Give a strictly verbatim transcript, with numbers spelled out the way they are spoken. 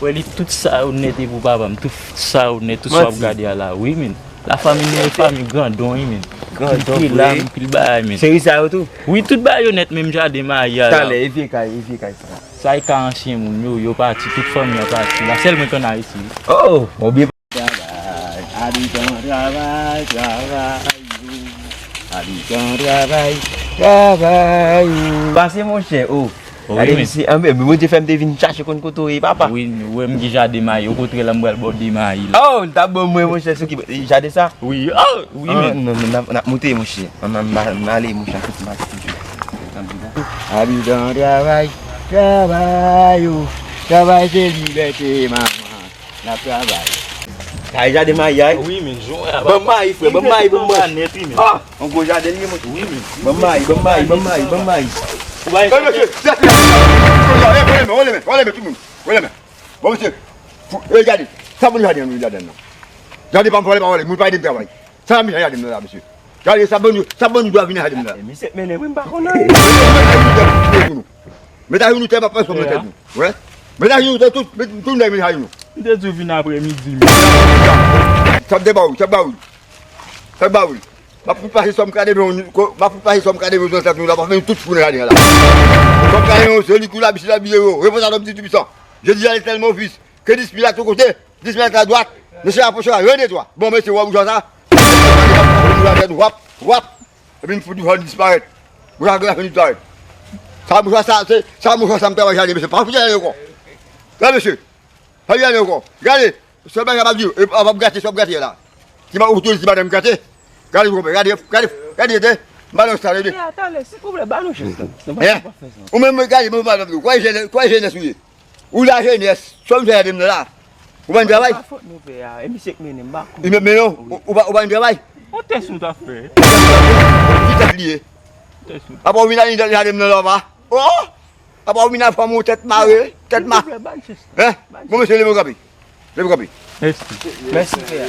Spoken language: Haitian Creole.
Li tout sa yo nèt e pou papa m, tout sa yo nèt, tout sa w ap gade a la, wi, men. Lafanmi nou e fanmi grandon, wi, men. Grandon, pil la, men, pil bagay, men. Seri sa yo tou? Wi, tout bagay yo nèt, menm jaden mayi a la. Talè, e vye kay, e vye kay sa. Sa e ka ansyen moun yo, yo pati, tout fanmi an pati. La sèl mwen k ann Ayiti. Oh, bon, byen. Travay, abitan, travay, travay, abitan, travay, travay. Pase, monchè, oh. Wi, gade men. Misye, anben, Bondye fè m te vin chache konn kote w ye, papa. Wi, ou wè m gen jaden mayi, okontrè la m pral ba w de mayi la. Oh, l t ap ban mwen, monchè, sou ki jaden sa? Wi, oh, wi, men. Non, non, non, n ap, n ap moute, monchè. M, m, m, m ale, monchè, tout maten. Abitan, travay, travay, oh, travay se libète, manman. N ap travay. Sa e jaden mayi a, wi. Wi, men, jan w wè a. Ban m mayi, frè, ban m mayi pou m manje. Nèt, wi, men. Ah, yon gwo jaden li ye, monchè. Wi, men. Ban m mayi, ban m mayi, ban m mayi, ban m mayi. Ou bay. Ey, mesye, sèt la. Rele men, rele men, rele men, tout moun. Rele men. Bon, mesye, fou, ey, gade. Sa bon jaden an, wi, jaden nan. Jaden pa m vòlè, pa vòlè. Moun pa ede m travay. Sa la, misye jaden nan la, mesye. Gade, sa bon, sa bon dwa vin jaden nan la. Misye mennen, wi, m pa konn anyen. Met ajenou tè, pa fè sòm nan tèt nou. Wè. Met ajenou tè, tout, met, tout nèg met ajenou. M te di w vin aprè midi, men. Sa ap deba wi, sa ap ba wi. Sa ap ba wi. M ap fout pase sòm kade men, m ap fout pase sòm kade men nan tèt nou la, pa fè nou tout fout nan jaden an la. Sòm kade men, se li kou la, bisi la, biye yo. Repozan nòm di toupisan. Je dis à l'Éternel, mon fils, que dix mille à ton côté, dix mille à ta droite, ne se rapprochera rien de toi. Bon, mesye, w ap boujan sa. W ap, w ap. Epi m fout ou fè disparèt. Ou ka fè nou disparèt. Sa mouchwa sa, se, sa mouchwa sa m travay jaden, mesye. Pa fout jaden ankò. Gade, mesye. Pa fout jaden ankò. Gade. Sèl bagay m ap di w, e, w ap gate, w ap gate la. Ti ma, ou tou di madanm gate. Gade, konpè, gade, gade, gade, gade. M pa nan sa, gade. Talè, silvouplè, ba nou chans la. Hein? Ou menm, gade, mwen pa nan, kwa jenès, kwa jenès ou ye? Ou lajenès, sa w vin fè jaden m nan la? Ou pa vin travay? Pa fòt nou fè a, e misye k mennen m pa konn. Li menm mennen w? Ou, ou pa, ou pa vin travay? On tès nou t ap fè. Ki tès li ye? Tès nou. Apa w vin al jaden m nan la, pa? Oh! Apa w vin al fè m yon tèt mare, tèt ma. Silvouplè, ba n chans la. Hein? Bon, mesye, leve w kanpe. Leve w kanpe. Mèsi. Mèsi, frè.